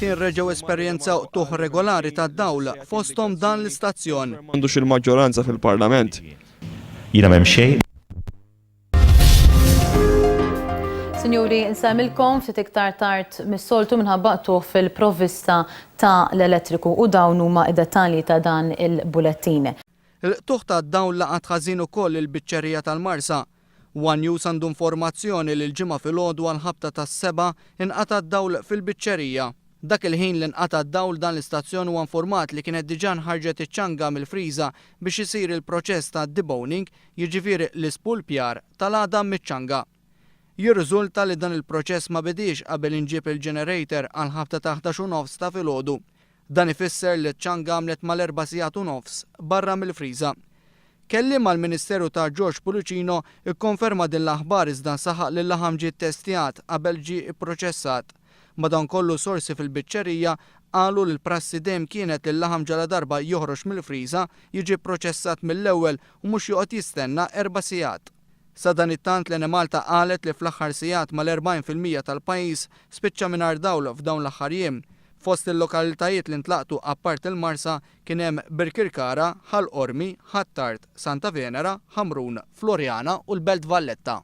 Maltin reġgħu esperjenzaw qtugħ regolari tad-dawl, fosthom dan l-istazzjon. M'għandux il-maġġoranza fil-Parlament. Jiena m'hemm xejn. Sinjuri, insellmilkom ftit iktar tard mis-soltu minħabba qtugħ fil-provvista ta' l-elettriku u dawn huma d-dettalji ta' dan il-bulettin. Il-qtugħ tad-dawl laqat ħażin ukoll il-biċċerija tal-Marsa. One News għandu informazzjoni li l-Ġimgħa filgħodu għall-ħabta tas-sebgħa inqata' d-dawl fil-biċċerija. Dak il-ħin li nqata' d-dawl dan l-istazzjon huwa nfurmat li kienet diġà nħarġet iċ-ċanga mill-friża biex isir il-proċess ta' deboning, jiġifieri l-ispulpjar tal-għadam miċ-ċanga. Jirriżulta li dan il-proċess ma bediex qabel inġieb il-generator għall-ħabta ta' 11 u nofs ta' filgħodu. Dan ifisser li ċ-ċanga għamlet mal-erba' sigħat u nofs barra mill-friża. Kelliem għall-Ministeru ta' George Pullicino kkonferma din l-aħbar iżda saħaq li l-laħam ġie ttestjat qabel ġie pproċessat. Madankollu sorsi fil-biċċerija qalu li l-prassi dejjem kienet li l-laħam ġaladarba joħroġ mill-friża jiġi pproċessat mill-ewwel u mhux joqgħod jistenna erba' sigħat. Sadanittant l-Enemalta qalet li fl-aħħar sigħat mal-40% tal-pajjiż spiċċa mingħajr dawl f'dawn l-aħħar jiem. Fost il-lokalitajiet li ntlaqtu apparti l-Marsa kien hemm Birkirkara, Ħal Qormi, Ħ'Attard, Santa Venera, Ħamrun, Floriana u l-Belt Valletta.